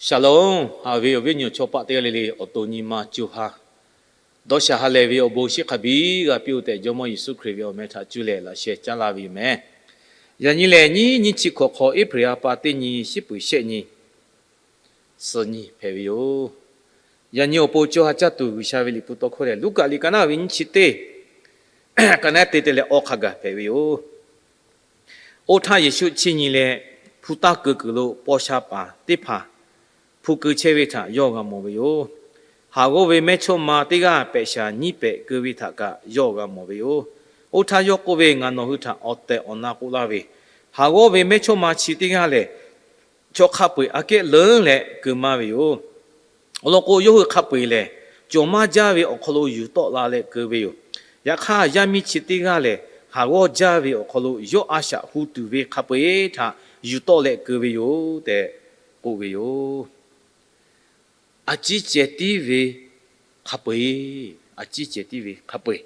Shalom, haꞈ ve awˬ viˉ awˬ nyi awˬ chawˇ paˆ teˇ g'aˇ le le, awˬ to nyi ma co ha dawˇ sha ha lehˬ ve awˬ bon shiˍ hk'a biˇ g'a piˇ-oˆ tehꞈ, Jawˇmawˇ Yeˍsuˆ Hkriꞈ ve awˬ meh htaꞈ cuˇ leh laꞈ sheh caˉ laˇ ve yoˬ meh. Yaꞈ nyi lehˬ, nyiˇ nyiˇ chi hkawꞈ hk'aw, April ha pa teˇ nyi, shiˉ peuˍ shehˆ nyi, suhˍ nyi hpehꞈ ve yoˬ. Yaꞈ nyi awˬ pon co ha caˇ tuˬ G'uiˬsha ve liꞈ hpu tawˇ hkawˇ lehˬ, Luˉkaꞈ liꞈ ka naˉ ve nyiˇ chi teˇ, ka naˉ te te leh awˇ hk'a gaˬ hpehꞈ ve yoˬ. Oˇ htaˇ Yeˍsuˆ chiˇ nyi leh, hpu taˇ keu kuiˬ lo paw sha paˍ teˇ hpaˍ hpu keu chehˇ ve htaꞈ yawˇ g'a mawˬ ve yoˬ. Haˍ g'awˇ ve mehˇchawˇma teˇ g'aˇ pehꞈ shaˍ nyiˇ pehꞈ keu ve htaꞈ kaꞈ yawˇ g'a mawˬ ve yoˬ. Oˇ htaˇ yawˇ k'oˆ ve, Ngaˬ nawˬ hui htaꞈ awˬ tehˬ awˬ na k'oˆ laˇ ve, haˍ g'awˇ ve mehˇchawˇma chi teˇ g'aˇ lehˬ, chaw hk'a peu-eˬ aꞈ kehˉ leuˉ leh keu maˇ ve yoˬ. Awˬ lawn k'o, yawˇ hui hk'a peu-eˬ lehˬ, cawˬ maˇ jaˇ ve awˬ hk'aw lo yuˬ tawˆ la leh keu ve yoˬ. Yaꞈ hk'aˇ, yaˇ miˇ chi teˇ g'aˇ lehˬ, haˍ g'awˇ jaˇ ve awˬ hk'aw lo yawˇ a shaꞈ hu tuˬ ve hk'a peu-eˬ htaꞈ yuˬ tawˆ leh keu ve yoˬ tehꞈ k'oˆ ve yoˬ. A ciˉ ceh tiˉ ve hk'a peu-eˬ, a ciˉ ceh tiˉ ve hk'a peu-eˬ.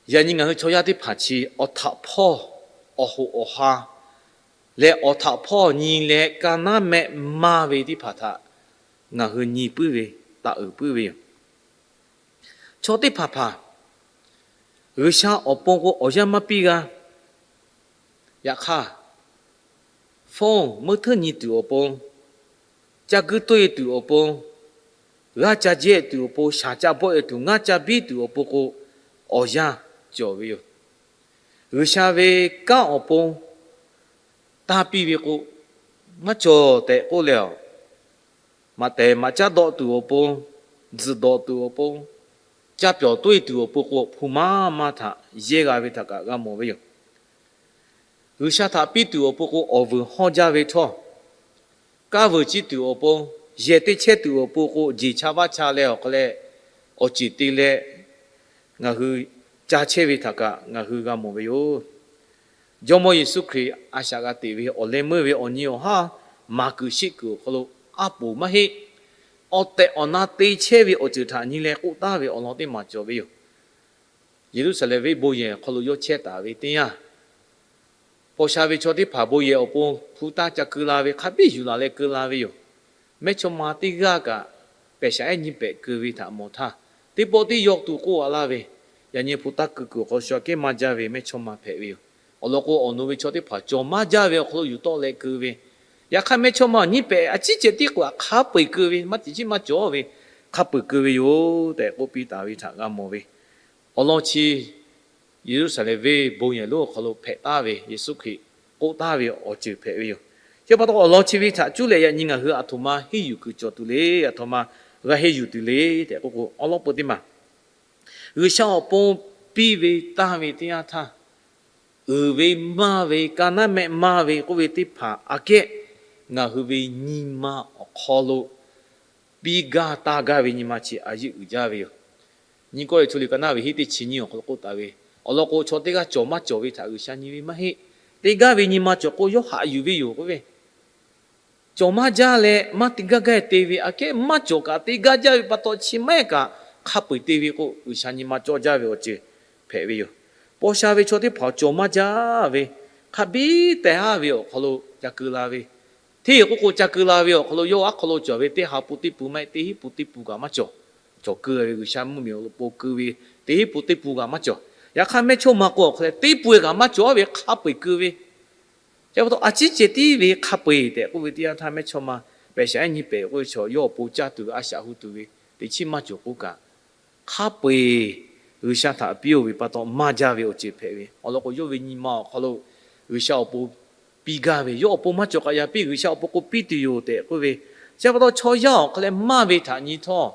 Yaꞈ nyi ngaˬ hui chaw yaˇ teˇ hpaˍ chi awˬ htaꞈ hpawˇ awˬ hoꞈ awˬ ha leh awˬ htaꞈ hpawˇ nyi leh ka naˉ mehˆ maˇ ve teˇ hpaˍ htaꞈ ngaˬ hui nyi puiˉ ve, taˍ uiˍ puiˉ ve yoˬ. Chaw teˇ hpaˍ hpaˍ G'uiˬsha awˬ pon k'o awˬ yanˇ maˇ piˇ g'a. Yaꞈ hk'aˇ, phone meuˇ hteˉ nyi tuˬ awˬ pon, ca guiˇ toˇ e tuˬ awˬ pon, g'aˇ ca jehˇ tuˬ awˬ pon, shaˍ ca bawˆ e tuˬ, ngaˇ ca biˇ tuˬ awˬ pon k'o, awˬ yanˇ cawˬ ve yoˬ. G'uiˬsha ve kanˉ awˬ pon tanˇ piˇ ve k'o, maˇ cawˬ tehꞈ k'oˆ leh, maꞈ tehˬ maꞈ caˉ dawˆ tuˬ awˬ pon, tzuhˬ dawˬ tuˬ awˬ pon, ca pyawˬ toˇ e tuˬ awˬ pon k'o, hpu maˇ maˇ htaꞈ yehˇ g'a ve htaꞈ kaꞈ g'a mawˬ ve yoˬ. G'uiˬsha htaꞈ piˇ tuˬ awˬ pon k'o, awˬ vuiˬ hawˇ jaˇ ve htawˇ, kaˇ vuiˬ ciˇ tuˬ awˬ pon, yehˬ teˇ chehˇ tuˬ awˬ pon k'o, jeˬ cha vaˇ cha leh awˬ hk'aw leh awˬ ceˬ te leh ngaˬ hui ca chehˇ ve htaꞈ kaꞈ ngaˬ hui g'a mawˬ ve yoˬ. Jawˇmawˇ Yeˍsuˆ Hkriꞈ a shaꞈ g'a teꞈ ve awˬ leh meuˇ ve awˬ nyi awˬ haˉ maˍ kuiˬ sheˆ kuiˬ awˬ hk'aw lo aˉ poˍ maˇ heˆ. Awˬ tehˬ awˬ na te chehˇ ve awˬ ceuˬ htaꞈ nyi leh k'oˆ taˍ ve awˬ lawn teˇ maˬ cawˬ ve yoˬ. Yeˍruˆsaˍlehnˍ venˇ bon yehˬ awˬ hk'aw lo yawˇ chehˇ taˍ ve teˇ yanˇ, paw sha ve chaw teˇ hpaˍ bon yehˬ awˬ pon hpu taˇ ca keu la ve hk'a biˇ yuˬ laˬ leh keu la ve yoˬ. Mehˇchawˇma teˇ g'aˇ kaꞈ pehˬ shaˍ ehˉ nyiˇ pehꞈ keu ve htaꞈ mawˬ htaˇ, teˇ pawˆ teˇ yaw tuˬ k'oˆ a laˇ ve, yaꞈ nyi hpu taˇ keu kuiˬ awˬ hk'aw shu aꞈ kehˉ maˇ jaˇ ve mehˇchawˇma hpehꞈ ve yoˬ. Awˬ lawn k'o, awˬ nu ve chaw teˇ hpaˍ cawˬ maˇ jaˇ ve awˬ hk'aw lo yuˬ tawˆ leh keu ve, yaꞈ hk'aˇ mehˇchawˇma nyiˇ pehꞈ a ciˉ ceh tiˉ k'o, hk'a peu-eˬ keu ve, maˇ tiꞈ chiˉ maˇ cawˬ ve, hk'a peu-eˬ keu ve yoˬ tehꞈ k'oˆ piˇ taˍ ve htaꞈ g'a mawˬ ve. Awˬ lawn chi Yeˍruˆsaˍlehnˍ venˇ bon yehˬ lonˉ awˬ hk'aw lo hpehꞈ taˍ ve Yeˍsuˆ Hkriꞈ k'oˆ taˍ ve awˬ ceuˬ hpehꞈ ve yoˬ. Chi pa taw awˬ lawn chi ve htaꞈ cuˇ leh yaꞈ nyi ngaˬ hui aˬ htoꞈ ma henˇ yuˬ kuiˬ cawˬ tuˬ le, aˬ htoꞈ ma g'a henˇ yuˬ tuˬ le tehꞈ k'oˆ k'o, awˬ lawn peu teˇ maˬ G'uiˬsha awˬ pon piˇ ve tanˇ ve teˇ yanˇ htaˇ, uiˍ ve maˇ ve, ka naˉ mehˆ maˇ ve k'oˆ ve teˇ hpaˍ aꞈ kehˉ ngaˬ hui ve nyi ma awˬ hk'aw lo piˇ gaˇ taˇ gaˇ ve nyi ma chi a yeˇ uiˍ jaˇ ve yoˬ. Nyiˇ Kawˇrenˍhtuˆ liꞈ ka naˉ ve hiˉ teˇ chi nyiˇ awˬ hk'aw lo k'oˆ taˍ ve, awˬ lawn k'o, chaw teˇ g'aˇ cawˬ maˇ cawˬ ve htaꞈ G'uiˬsha nyi ve maˇ heˆ. Teˇ gaˇ ve nyi ma cawˬ k'o, yawˇ haꞈ yuˬ ve yoˬ k'oˆ ve, cawˬ maˇ jaˇ leh maˇ te gaˇ gaˇ te ve aꞈ kehˉ maˇ cawˬ kaꞈ, te gaˇ jaˇ ve pa taw chi maˇ heˆ kaꞈ, hk'a peu-eˬ te ve k'o, G'uiˬsha nyi ma cawˇ jaˇ ve awˬ ceuˬ hpehꞈ ve yoˬ. Paw sha ve chaw teˇ hpaˍ cawˬ maˇ jaˇ ve, hk'a biˇ tehˬ haˉ ve awˬ hk'aw lo ca keu la ve, hteˇ k'oˆ k'o ca keu la ve awˬ hk'aw lo yawˇ aˉ hk'aw lo cawˬ ve teˇ ha pun teˇ pun maˇ heˆ, teˇ hinˉ pun teˇ pun kaꞈ maˇ cawˬ. Cawˬ keu ve G'uiˬsha mvuhˇ miˬ awˬ lawn k'o keu ve teˇ hinˉ pun teˇ pun kaꞈ maˇ cawˬ. Yaꞈ hk'aˇ mehˇchawˇma k'o awˬ hk'aw leh teˇ pun kaꞈ maˇ cawˬ ve hk'a peu-eˬ keu ve, chi pa taw a ciˉ ceh tiˉ ve hk'a peu-eˬ tehꞈ k'oˆ ve teˇ yanˇ htaˇ, mehˇchawˇma pehˬ shaˍ ehˉ nyiˇ pehꞈ k'oˆ ve chaw yawˇ awˬ pon caˇ tuˬ ve a shaꞈ hu tuˬ ve teꞈ chiˉ maˇ cawˬ k'oˆ kaꞈ, hk'a peu-eˬ G'uiˬsha htaꞈ piˇ-oˬ ve pa taw maˇ jaˇ ve awˬ ceuˬ hpehꞈ ve. Awˬ lawn k'o, yawˇ ve nyi ma awˬ hk'aw lo G'uiˬsha awˬ pon piˇ gaˇ ve, yawˇ awˬ pon maˇ cawˬ kaꞈ yaꞈ piˇ G'uiˬsha awˬ pon k'o piˇ tuˬ yoˬ tehꞈ k'oˆ ve, chi pa taw chaw yaˇ awˬ hk'aw leh maˇ ve htaꞈ nyi htawˇ,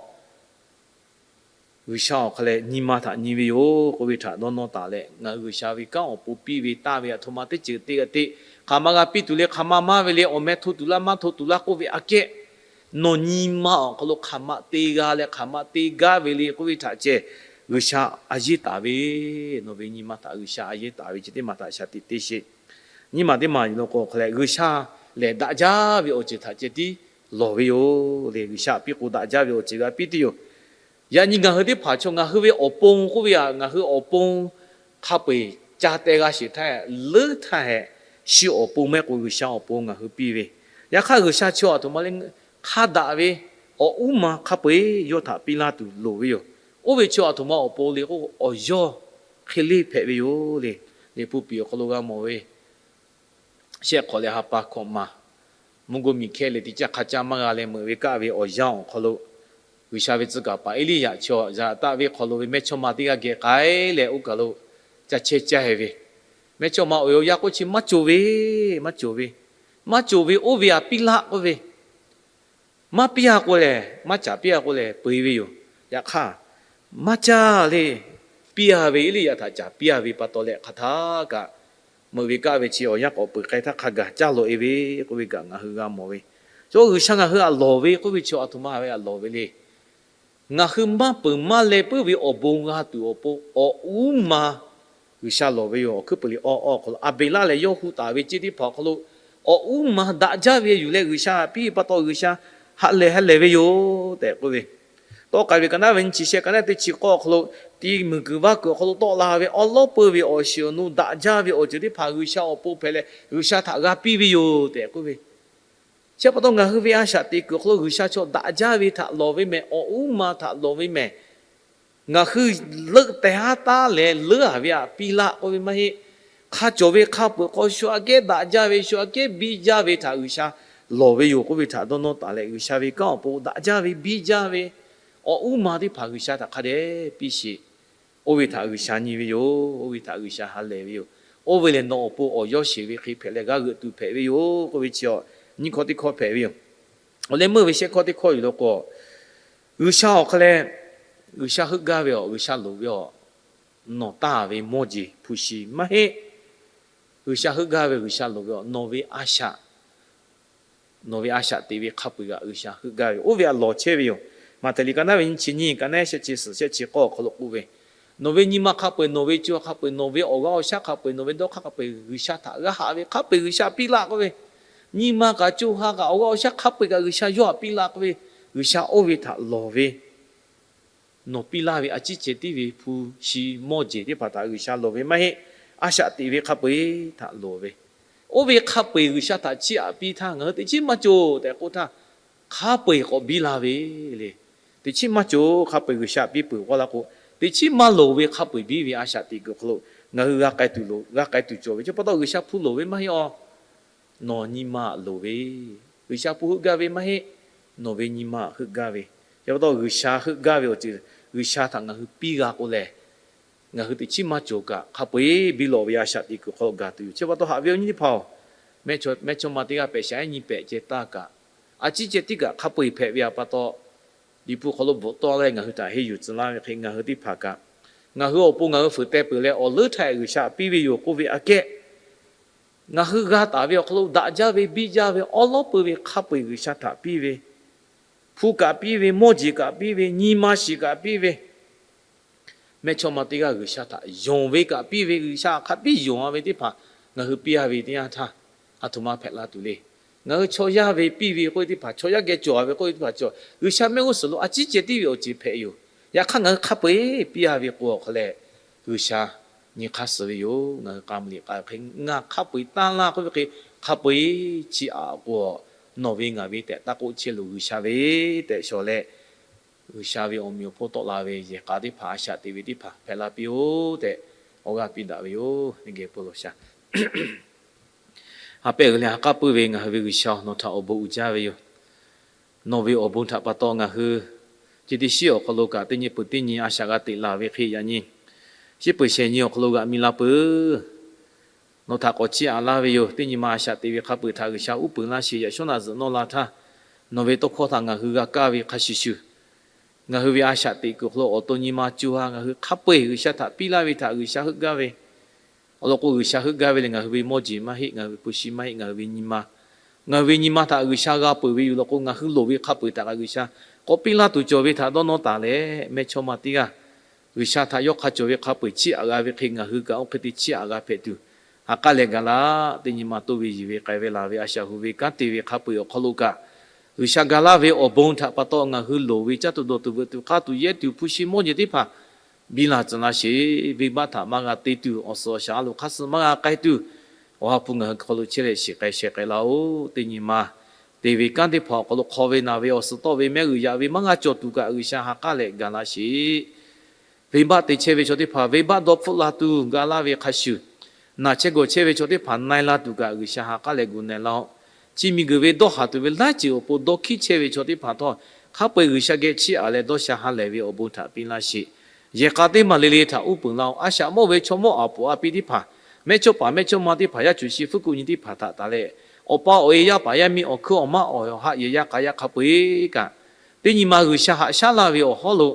G'uiˬsha awˬ hk'aw leh nyi ma htaꞈ nyi ve yoˬ k'oˆ ve htaꞈ dawˇ nawˇ taˍ leh, ngaˬ hui G'uiˬsha ve kanˉ awˬ pon piˇ ve taˇ ve aˬ htoꞈ ma teˇ ceuˬ te g'a te, hk'aˬ ma g'a piˇ tuˬ le, hk'aˬ ma maˇ ve le, awˬ meh hto tuˬ laˇ maˇ hto tuˬ laˇ k'oˆ ve aꞈ kehˉ, nawˬ nyi ma awˬ hk'aw lo hk'aˬ ma te g'a leh hk'aˬ ma te gaˇ ve le k'oˆ ve htaꞈ ceh G'uiˬsha a yeˇ taˍ ve, nawˬ ve nyi ma htaꞈ G'uiˬsha a yeˇ taˍ ve chi teˇ maˬ htaꞈ shaˍ tiꞈ te sheˍ. Nyiˇ maˬ teˇ maˬ lo k'o hk'a leh, G'uiˬsha lehˬ daꞈ jaˇ ve awˬ ceuˬ htaꞈ ceh tiˉ lawˬ ve yoˬ le. G'uiˬsha piˇ k'o daꞈ jaˇ ve awˬ ceuˬ g'a piˇ tuˬ yoˬ. Yaꞈ nyi ngaˬ hui teˇ hpaˍ chaw ngaˬ hui ve awˬ pon k'oˆ ve aꞈ, ngaˬ hui awˬ pon hk'a peu-eˬ ca teh g'a sheˍ htaˇ, leuˉ htaˇ hehꞈ, shi awˬ pon mehˆ k'o G'uiˬsha awˬ pon ngaˬ hui piˇ ve, Yaꞈ hk'aˇ, G'uiˬsha chaw aˬ htoꞈ ma le, hk'a daꞈ ve awˬ uˉ ma hk'a peu-eˬ yawˇ htaꞈ piˇ laˇ tuˬ loˍ ve yoˬ. Oˇ ve chaw aˬ htoꞈ ma awˬ pon le k'o, awˬ yawˇ hk'e leˇ hpehꞈ ve yoˬ le. Liꞈ hpu piˍ awˬ hk'aw lo g'a mawˬ ve, shehˆ hk'awꞈ leh ha pa hkawꞈ maˬ, mvuhˇ goˇ miˬ hkehˇ leh teˇ caˇ hk'a caˇ maˇ g'a leh meuꞈ ve kaˆ ve awˬ yanˇ awˬ hk'aw lo, G'uiˬsha ve tcuh kaˍ paˍ Eˇliˇyaꞈ chaw yaꞈ taˆ ve hk'aw lo ve mehˇchawˇma teˇ g'aˇ geh k'ai leh oˇ kaˬ lo ca chehˇ caˇ ve, mehˇchawˇma awˬ yanˇ k'oˆ chi maˇ cawˬ ve, maˇ cawˬ ve, maˇ cawˬ ve, oˇ ve aꞈ piˇ laˇ k'oˆ ve, maˇ piˇ-a k'o lehˬ, maˇ caˍ piˇ-a k'o lehˬ peu-eˬ ve yoˬ. Yaꞈ hk'aˇ, maˇ caˇ le, piˇ-a ve, Eˇliˇyaꞈ htaꞈ caˍ piˇ-a ve pa taw leh hk'aˬ htaˇ kaꞈ, meuꞈ ve kaˆ ve chi awˬ yanˇ k'awꞈ peuˬ k'ai htaˇ hk'a gaˬ caˇ lawꞈ-e ve k'oˆ ve kaꞈ ngaˬ hui g'a mawˬ ve. Chaw G'uiˬsha ngaˬ hui aꞈ lawˬ ve k'oˆ ve chi aˬ htoꞈ ma ve aꞈ lawˬ ve le. Ngaˬ hui maˇ peuˬ maˇ leh puiˉ ve awˬ bon g'a tuˬ awˬ pon awˬ uˉ ma G'uiˬsha lawˬ ve yoˬ. Awˬ hkuiˉ peuˬ liꞈ awˇ awˇ awˬ hk'aw lo Aˍbeˍlaˆ lehˬ yawˇ hu taˍ ve ceˇ teˇ hpaˍ awˬ hk'aw lo awˬ uˉ ma daꞈ jaˇ ve yuˬ leh G'uiˬsha aꞈ piˇ ve pa taw G'uiˬsha ha lehˬ ha lehˬ ve yoˬ tehꞈ k'oˆ ve. Tawˇ k'ai ve ka naˉ ve nyi chi shehˆ ka naˉ teˇ chi k'awˇ awˬ hk'aw lo, ti muiˬ kuiˬ vaˇ kuiˬ awˬ hk'aw lo tawˆ la ve awˉ lawˉ peu ve awˬ shiˍ awˬ nu daꞈ jaˇ ve awˬ ceuˬ teˇ hpaˍ G'uiˬsha awˬ pon hpehꞈ leh G'uiˬsha htaꞈ g'a piˇ ve yoˬ tehꞈ k'oˆ ve. Chi pa taw ngaˬ hui ve a shaꞈ teꞈ kuiˬ awˬ hk'aw lo G'uiˬsha chaw daꞈ jaˇ ve htaꞈ lawˬ ve mehˍ, awˬ uˉ ma htaꞈ lawˬ ve mehˍ. Ngaˬ hui leuˆ tehˬ haˉ taˉ leh leuˉ-a ve aꞈ piˇ laˇ k'oˆ ve maˇ heˆ. Hk'a cawˬ ve hk'a peuˬ hk'aw shu aꞈ kehˉ daꞈ jaˇ ve, shu aꞈ kehˉ biˇ jaˇ ve htaꞈ G'uiˬsha lawˬ ve yoˬ k'oˆ ve htaꞈ dawˇ nawˇ taˍ leh, G'uiˬsha ve kanˉ awˬ pon daꞈ jaˇ ve biˇ jaˇ ve awˬ uˉ ma teˇ hpaˍ G'uiˬsha htaꞈ hk'a dehꞈ piˇ sheˍ. Oˇ ve htaꞈ G'uiˬsha nyi ve yoˬ. Oˇ ve htaꞈ G'uiˬsha ha lehˬ ve yoˬ. Oˇ ve lehˬ nawˬ awˬ pon awˬ yawˇ sheˍ ve hk'e hpehꞈ leh g'aˇ g'euꞈ tuˬ hpehꞈ ve yoˬ k'oˆ ve chi nyiˇ hkawˇ teˇ hkawˇ hpehꞈ ve yoˬ. Awˬ leh meuˇ ve shehˆ hkawˇ teˇ hkawˇ yuˬ law k'o, G'uiˬsha awˬ hk'e leh, G'uiˬsha heuˆ gaˇ ve awˬ, G'uiˬsha loˍ ve awˬ, nawˬ taˇ ve mawˇ jeˬ hpu shi maˇ heˆ. G'uiˬsha heuˆ gaˇ ve, G'uiˬsha loˍ ve awˬ, nawˬ ve a shaꞈ, nawˬ ve a shaꞈ teꞈ ve hk'a peu-eˬ kaꞈ G'uiˬsha heuˆ gaˇ ve, oˇ ve aꞈ lawˬ chehˇ ve yoˬ. Maꞈhtehˍ liꞈ ka naˉ ve nyi chi nyiˇ, ka naˉ shehˆ chi suhˍ shehˆ chi k'awˇ awˬ hk'aw lo k'oˆ ve, Nawˬ ve nyi ma hk'a peu-eˬ nawˬ ve co ha hk'a peu-eˬ nawˬ ve awˬ g'aˇ awˬ shaˉ hk'a peu-eˬ nawˬ ve dawˇ hk'aˇ hk'a peu-eˬ G'uiˬsha htaꞈ g'a haꞈ ve hk'a peu-eˬ G'uiˬsha piˇ laˇ k'oˆ ve, nyi ma kaꞈ co ha kaꞈ awˬ g'aˇ awˬ shaˉ hk'a peu-eˬ kaꞈ G'uiˬsha yawˇ htaꞈ piˇ laˇ k'oˆ ve, G'uiˬsha oˇ ve htaꞈ lawˬ ve nawˬ piˇ laˇ ve a ciˉ ceh tiˉ ve hpu shi mawˇ jeˬ teˇ hpaˍ htaꞈ G'uiˬsha lawˬ ve maˇ heˆ. A shaꞈ teꞈ ve hk'a peu-eˬ htaꞈ lawˬ ve, oˇ ve hk'a peu-eˬ G'uiˬsha htaꞈ chiˇ aꞈ piˇ htaˇ ngaˬ hui teꞈ chiˉ maˇ cawˬ tehꞈ k'oˆ htaˇ, hk'a peu-eˬ k'awꞈ biˇ la ve le. Teꞈ chiˉ maˇ cawˬ hk'a peu-eˬ G'uiˬsha piˇ peuˬ k'oˆ la k'o, teꞈ chiˉ maˇ lawˬ ve hk'a peu-eˬ biˇ ve a shaꞈ teꞈ kuiˬ awˬ hk'aw lo ngaˬ hui g'a k'ai tuˬ loˍ, g'a k'ai tuˬ cawˬ ve chi pa taw G'uiˬsha hpu loˍ ve maˇ heˆ aw. Nawˬ nyi ma loˍ ve, G'uiˬsha hpu heuˆ gaˇ ve maˇ heˆ. Nawˬ ve nyi ma heuˆ gaˇ ve, chi pa taw G'uiˬsha heuˆ gaˇ ve awˬ ceuˬ G'uiˬsha htaꞈ ngaˬ hui piˇ g'a k'o lehˬ, ngaˬ hui teꞈ chiˉ maˇ cawˬ kaꞈ hk'a peu-eˬ biˇ lawˬ ve a shaꞈ teꞈ kuiˬ hk'aw lo gaˬ tuˬ yoˬ. Chi pa taw haꞈ ve awˬ nyi teˇ hpaˍ-oˬ, mehˇchawˇma teˇ g'aˇ pehꞈ shaˍ ehˉ nyi pehꞈ ceh taˇ kaꞈ, a ciˉ ceh tiˉ kaꞈ hk'a peu-eˬ hpehꞈ ve a pa taw, Liꞈ hpu hk'aw lo bvuhꞈ tawˆ leh ngaˬ hui htaꞈ henˇ yuˬ tcuh laˇ ve hk'e ngaˬ hui teˇ hpaˍ kaꞈ, ngaˬ hui awˬ pon ngaˬ hui fuiˍ teh peuˬ leh awˬ leuˉ htaˇ G'uiˬsha piˇ ve yoˬ k'oˆ ve aꞈ kehˉ, ngaˬ hui g'a taˍ ve awˬ hk'aw lo daꞈ jaˇ ve biˇ jaˇ ve awˉ lawˉ peu ve hk'a peu-eˬ G'uiˬsha htaꞈ piˇ ve, hpu kaꞈ piˇ ve, mawˇ jeˬ kaꞈ piˇ ve, nyi ma shiˍ kaꞈ piˇ ve, mehˇchawˇma teˇ g'aˇ G'uiˬsha htaꞈ yonˍ ve kaꞈ piˇ ve, G'uiˬsha hk'a biˇ yonˍ-a ve teˇ hpaˍ ngaˬ hui piˇ-a ve teˇ yanˇ htaˇ, aˬ htoꞈ ma hpehꞈ la tuˬ le. Ngaˬ hui chaw yaˇ ve piˇ ve k'oˆ ve teˇ hpaˍ, chaw yaˇ geh cawˬ-a ve k'oˆ ve teˇ hpaˍ cawˬ, G'uiˬsha mehˆ g'uˇ suhˍ lo a ciˉ ceh tiˉ ve awˬ ceuˬ hpehꞈ yoˬ. Yaꞈ hk'aˇ ngaˬ hui hk'a peu-eˬ piˇ-a ve k'o awˬ hk'aw leh, G'uiˬsha nyi hk'aˇ suh ve yoˬ. Ngaˬ hui k'a mvuh liꞈ k'a ve hk'e ngaˬ hk'a peu-eˬ tanˇ laˇ k'oˆ ve hk'e, hk'a peu-eˬ chi aꞈ k'o, nawˬ ve ngaˬ ve tehꞈ taˇ k'oˆ chehˇ loˬ G'uiˬsha ve tehꞈ shawˍ leh, G'uiˬsha ve awˬ meꞈ awˬ hponˇ tawˆ la ve yehˬ k'a teˇ hpaˍ a shaꞈ teꞈ ve teˇ hpaˍ hpehꞈ la piˇ-oˆ tehꞈ awˬ g'aˇ piˇ daꞈ ve yoˬ. Neˇ geh peuˬ lawˬ shaˍ. Ha pehˉ g'uiˬ leh ha k'aˉ puiˉ ve ngaˬ hui ve G'uiˬsha, nawˬ htaꞈ awˬ bon uiˍ jaˇ ve yoˬ. Nawˬ ve awˬ bon htaꞈ pa taw ngaˬ hui chi teˇ shiˉ awˬ hk'aw lo kaꞈ teˇ nyi peuˬ teˇ nyi a shaꞈ g'a teꞈ laˬ ve hk'e yaꞈ nyi, shiˉ peuˬ shehˍ nyi awˬ hk'aw lo g'aꞈ mi la peuˬ. Nawˬ htaꞈ k'awꞈ chiˇ aꞈ laˇ ve yoˬ. Teˇ nyi ma a shaꞈ teꞈ ve hk'a peu-eˬ htaꞈ G'uiˬsha uˉ peunˍ laˇ sheˍ. Yaꞈ shawˉ naꞈ zuhꞈ nawˇ la htaˇ, nawˬ ve tawˇ hkawˇ htaꞈ ngaˬ hui g'a kaˇ ve hk'a shuˍ shuˍ, ngaˬ hui ve a shaꞈ teꞈ kuiˬ awˬ hk'aw lo awˬ to nyi ma co ha ngaˬ hui hk'a peu-eˬ G'uiˬsha htaꞈ piˇ laˇ ve htaꞈ G'uiˬsha heuˆ gaˇ ve, awˬ lawn k'o G'uiˬsha heuˆ gaˇ ve lehˬ, ngaˬ hui ve mawˇ jeˬ maˇ heˆ, ngaˬ hui ve hpu shi maˇ heˆ, ngaˬ hui ve nyi ma, ngaˬ hui ve nyi ma htaꞈ G'uiˬsha g'a peuˬ ve yoˬ. Awˬ lawn k'o ngaˬ hui loˍ ve hk'a peu-eˬ htaꞈ kaꞈ G'uiˬsha k'awꞈ piˇ laˇ tuˬ cawˬ ve htaꞈ dawˇ nawˇ taˍ leh, mehˇchawˇma teˇ g'aˇ G'uiˬsha htaꞈ yawˇ hk'a cawˬ ve hk'a peu-eˬ chiˇ aꞈ g'a ve hk'e ngaˬ hui kaꞈ oˇ hk'e te chiˇ aꞈ g'a hpehꞈ tuˬ, ha k'aˉ leh gaˬ la. Teˇ nyi ma toˇ ve yiˬ ve k'ai ve laˬ ve a shaꞈ hu ve kanˉ te ve hk'a peu-eˬ awˬ hk'aw lo kaꞈ, G'uiˬsha ga laˇ ve awˬ bon htaꞈ pa taw ngaˬ hui loˍ ve caˇ tuˬ dawˬ tuˬ veuꞈ tuˬ hk'aˇ tuˬ yehˇ tuˬ hpu shi mawˇ jeˬ teˇ hpaˍ biˇ laˬ tcuh laˇ sheˍ. Venˇbaˆ htaꞈ maˇ g'a te tuˬ, awˬ suhˍ awˬ shaˍ a loˍ hk'aˇ suh maˇ g'a k'ai tuˬ, awˬ ha hpu ngaˬ hui hk'aw lo chehˇ leh shiˍ k'ai sheh k'ai laˇ-oˆ. Teˇ nyi ma te ve kanˉ teˇ hpaˍ awˬ hk'aw lo hk'aw ve naˬ ve awˬ suhˍ tawˆ ve mehˆ g'uiˬ yaꞈ ve maˇ g'a cawˬ tuˬ kaꞈ G'uiˬsha ha k'aˉ leh ga laˇ sheˍ. Venˇbaˆ te chehˇ ve chaw teˇ hpaˍ venˇbaˆ dawˇ hpfuhˆ la tuˬ ga laˇ ve hk'a shuˍ, naˬ chehˇ gawˬ chehˇ ve chaw teˇ hpaˍ na e la tuˬ kaꞈ G'uiˬsha ha k'aˉ leh gu na e laˇ-oˆ. Chi miˬguiˬ ve dawˇ haˍ tuˬ ve laiˉ ceuˬ awˬ pon dawˇ hkiˉ chehˇ ve chaw teˇ hpaˍ htawˇ, hk'a peu-eˬ G'uiˬsha geh chiˇ aꞈ leh dawˇ sha ha lehˬ ve awˬ bon htaꞈ piˇ laˇ sheˍ. Yehˬ k'a teˇ maˬ le le htaꞈ uˉ peunˍ laˇ-oˆ. A shaꞈ mawˇ ve chaw mawˇ aˍ poˍ a pi teˇ hpaˍ, mehˇchawˇ paˍ mehˇchawˇma teˇ hpaˍ, yaˇ cuˬ shi fuˉ kuˆ nyi teˇ hpaˍ htaꞈ taˍ leh, awˬ pa awˬ e yaˇ paˍ yaˇ miˇ awˬ hkuiˉ awˬ maˇ awˬ haꞈ yehˬ yaˇ k'a yaˇ hk'a peu-eˬ kaꞈ, teˇ nyi ma G'uiˬsha haꞈ shaˉ laˇ ve awˬ hawˉ lo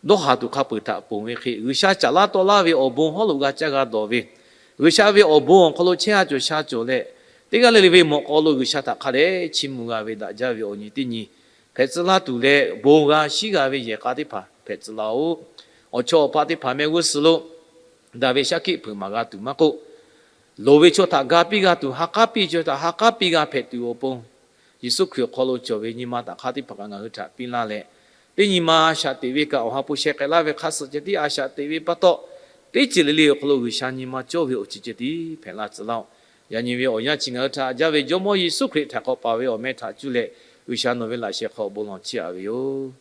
dawˇ haˍ tuˬ hk'a peu-eˬ htaꞈ ponˬ ve hk'e, G'uiˬsha caˍ laˇ tawˆ laˇ ve awˬ bon hawˉ lo g'a caˇ g'a dawˬ ve, G'uiˬsha ve awˬ bon awˬ hk'aw lo chehˇ ha cawˬ sha cawˬ leh, teˇ g'aˇ le le ve mawꞈ k'aw lo G'uiˬsha htaꞈ hk'a dehꞈ chiˇ mvuh g'a ve daꞈ jaˇ ve awˬ nyi teˇ nyi hpehꞈ tcuh laˇ tuˬ leh, bon g'a shiˉ g'a ve yehˬ k'a teˇ hpaˍ hpehꞈ tcuh laˇ-oˆ. Awˬ chawˇ awˬ paˆ teˇ hpaˍ mehˆ g'uˇ suhˍ lo daꞈ ve shaˉ hkiˆ hpeuꞈ maˍ g'a tuˬ maˇ k'oˆ, loˍ ve chaw htaꞈ ga piˇ g'a tuˬ, ha k'aˉ piˇ chaw htaꞈ ha k'aˉ piˇ g'a hpehꞈ tuˬ awˬ pon, Yeˍsuˆ Hkriꞈ awˬ hk'aw lo cawˬ ve nyi ma taꞈ hk'aˇ teˇ hpaˍ kaꞈ ngaˬ hui htaꞈ piˇ laˇ leh, teˇ nyi ma a shaꞈ teꞈ ve kaꞈ awˬ ha hpu sheh k'ai laˇ ve hk'a suhˍ ceh tiˉ a shaꞈ teꞈ ve pa taw, teˇ ceuˬ le le awˬ hk'aw lo G'uiˬsha nyi ma cawˇ ve awˬ ceuˬ ceh tiˉ hpehꞈ la tcuh laˇ-oˆ. Yaꞈ nyi ve awˬ yanˇ chi ngaˬ hui htaꞈ jaˇ ve Jawˇmawˇ Yeˍsuˆ Hkriꞈ htaꞈ k'awꞈ paˍ ve awˬ meh htaꞈ cuˇ leh, G'uiˬsha nawˬ ve laꞈ sheh hk'aw bon lawˬ chiˇ aꞈ ve yoˬ.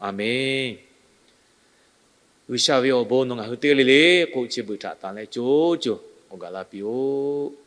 Aˍmenˍ. G'uiˬsha ve awˬ bon nawˬ ngaˬ hui teˇ g'aˇ le le k'o, chi beuꞈ htaꞈ tanˬ leh co co k'awꞈ gaˬ la piˇ-oˆ.